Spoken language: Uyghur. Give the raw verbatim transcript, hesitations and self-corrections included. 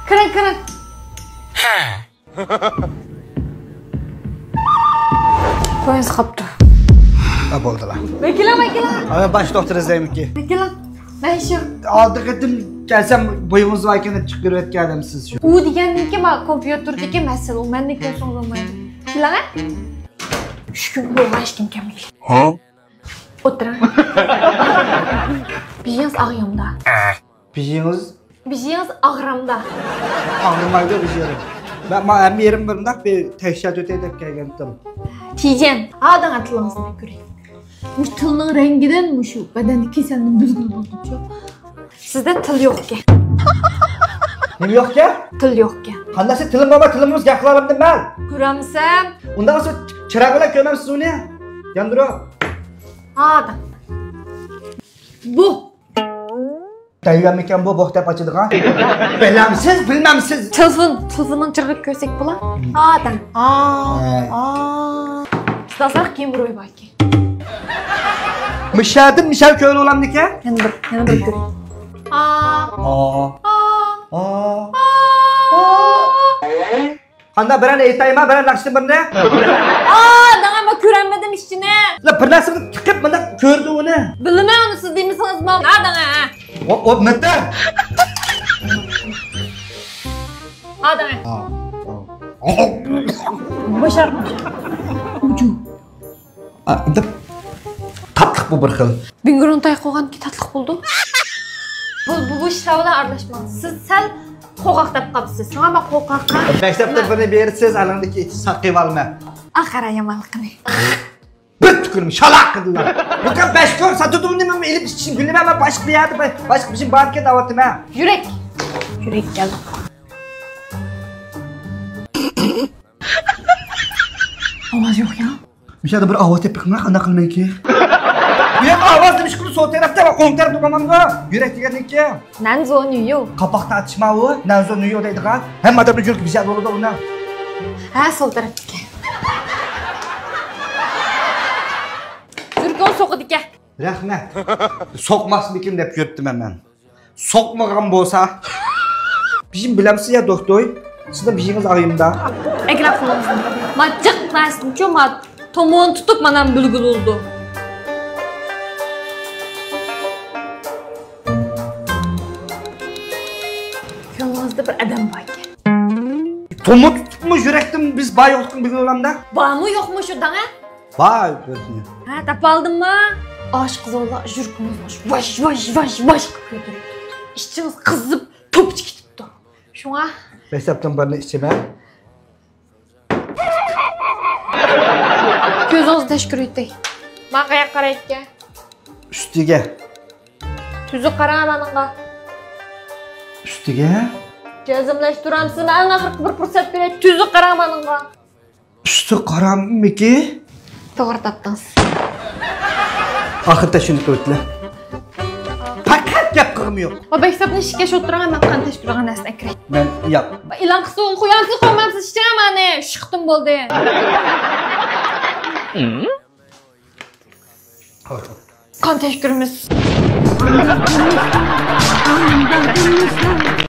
كىرىڭ، كىرىڭ. پويىز قاپتۇ. ھە، بولدىلا. مەن كېلەڭ، مەن كېلەڭ. ھە، باش دوختۇر ئىزدەيمىكى؟ مەن كېلەڭ. مەن شۇ. ئالدى قېتىم كەلسەم بويىڭىز بار ئىكەن دەپ چىقىرىۋەتكەن ئادەمسىز شۇ. ئۇ دېگەندىكى ما كومپيۇتېردىكى مەسىلە، ئۇ مەندىن كۆرسىڭىز بولمايدۇ. كېلەڭ ھە. ئۈچ كۈن بولغان ھېچكىم كەلمىگىلى. ھە؟ ئولتۇرۇڭ. بېشىڭىز ئاغرىمدا؟ بېشىڭىز؟ بېشىڭىز ئاغرىمدا؟ ئاغرىمايدۇ بېشىم. مەن، مانا ھەممە يېرىم بىر مۇنداق بىر تەكشۈرتۈۋېتەي دەپ كەلگەنتىم. تىجەن، ھادىڭا تىلىڭىزنى كۆرەي. مۇشۇ تىلنىڭ رەڭگىدىن مۇشۇ بەدەندىكى كېسەلنى بىلگىلى بولىدۇ. سىزدە تىل يوقكەن. نېمە يوقكەن؟ تىل يوقكەن. قانداق سىز تىلىم بارمۇ، تىلىمنى ئۆزگەرتىۋالامدىم مەن؟ كۆرەمسەن؟ ئۇنداق بولسا چىراغ بىلەن كۆرمەمسىز ئۇنى؟ ياندۇرۇڭ. ھادىڭ. بۇ. دەيۋەممىكەن بۇ بوھ دەپ ئاچىدىغان؟ بىلەمسىز، بىلمەمسىز. تېلېفون، تېلېفوننىڭ چىرىغىنى كۆرسەك بولا؟ ھادىڭ. ئا، ھە. ئا. سىلاساق كىم روي بار؟ مىشەدىن مىشەل كۆرۈۋالامدىكەن. يەنە بىر، يەنە بىر كۆر. ئا. ئا. ئا. ئا. ئا. قانداق، بىرەر ئېيتايما، بىرەر ناخشىدىن بىرنى؟ ئا، داڭا، مەن كۆرەلمىدىم ئىچىنى. لا، بىر نەرسىنى تىقىپ مۇنداق كۆردى ئۇنى. بىلىمەن ئۇنى سىز دېمىسىڭىزمۇ. ھا، داڭا، ھە. ئو، ئو، مىتى. ھا، داڭا. ئا، ئا. باشار، باشار. ئۇجۇ. ئا، دەپ، تاتلىق بۇ بىر خىل. بىڭگرون تاي قوغانكى تاتلىق بولدى. بۇ، بۇ، بۇ ئىشلار بىلەن ئارىلاشماڭ. سىز سەل قوقاق دەپ قاپسىز. شۇڭا مەن قوقاققا. بەش دەپتەر بىرنى بېرىسىز، ئەلىڭدىكى ئىچى ساقىۋالىمەن. ئاخىرى يامانلىقىنى. بىر تۈكۈرۈم شالاق قىلدىلا. بۇ بەش كۆر ساتىدۇ، نېمە ئېلىپ ئىچىشنى بىلمەن، مەن باشقا بىر يەردە، باشقا بىر ئىشىم باركەن دەۋاتىمەن. يۈرەك. يۈرەك كەلدى. ئاۋاز يوق يا. مۇشۇ يەردە بىر ئاۋاز تېپىپ بېقىڭلار، قانداق قىلىمەنكى؟ بۇ يەردە ئاۋاز نېمە ئىش قىلىدۇ؟ سول تەرەپتە، ئوڭ تەرەپتە بولمامدۇ؟ يۈرەك دېگەننىڭكى. نەنزۇ نيۇ. قاپاق تارتىشما ئۇ، نەنزۇ نيۇ دەيدىغان. ھەممە ئادەمنىڭ يۈرىكى بىر يەردە بولىدۇ ئۇنىڭ. ھە، سول تەرەپتىكەن. يۈرىكىڭ سوقىدىكەن. رەھمەت. سوقماسمىكىن دەپ يۈرۈپتىمەن مەن. سوقمىغان بولسا، بېشىم بىلەمسىز يا، دوختۇر؟ سىزنىڭ بېشىڭىز ئاغرىمدا؟ ئەگرەپ قولىڭىزنى. ما جىق نەرسىنىچۇ، ما تومۇرنى تۇتۇپ، مانا بىلگۈلى بولىدۇ. كۆڭلىڭىزدە بىر ئادەم بار ئىكەن. تومۇر تۇتۇپمۇ يۈرەكتىن بىز بار يوقلۇقىنى بىلىۋالامدا؟ بارمۇ يوقمۇ شۇ داڭا؟ بار بىرنى. ھە، تاپالدىممۇ؟ ئاشۇ قىزىڭلار يۈرىكىڭىزنى ۋاش، ۋاش، ۋاش، ۋاش قىلىپ كۆتۈرۈپ، ئىچىڭىز قىزىپ، توپا كېتىپتۇ. شۇڭا بەش دەپتىن بىرنى ئىچىمەن. كۆزىڭىزنى تەشكۈرۈۋېتەي. ماڭا قاياققا قارايدىكەن؟ ئۈستىگە. تۈزۈك قاراڭ مانىڭغا. ئۈستىگە؟ جەزملەشتۈرەمسىز؟ ئەڭ ئاخىرقى بىر پۇرسەت بېرەي. تۈزۈك قاراڭ مانىڭغا. ئۈستى قاراممىكى؟ توغرا تاپتىڭىز. ئاخىرىدا شۇنى قىلىپتىلە. پەقەت گەپ قىلغۇم يوق. ۋە بەك سەپنى ئىشىككە شوتتۇرۇڭ، مەن قان تەشكۈرىغان نەرسىنى ئەكىرەي. مەن ياق. ئېلان قىلسا ئۇنى قويامسىز، قويمامسىز، ئىچىڭە مانى. ئۈچ قېتىم بولدى. قان تەشكۈرىمىز.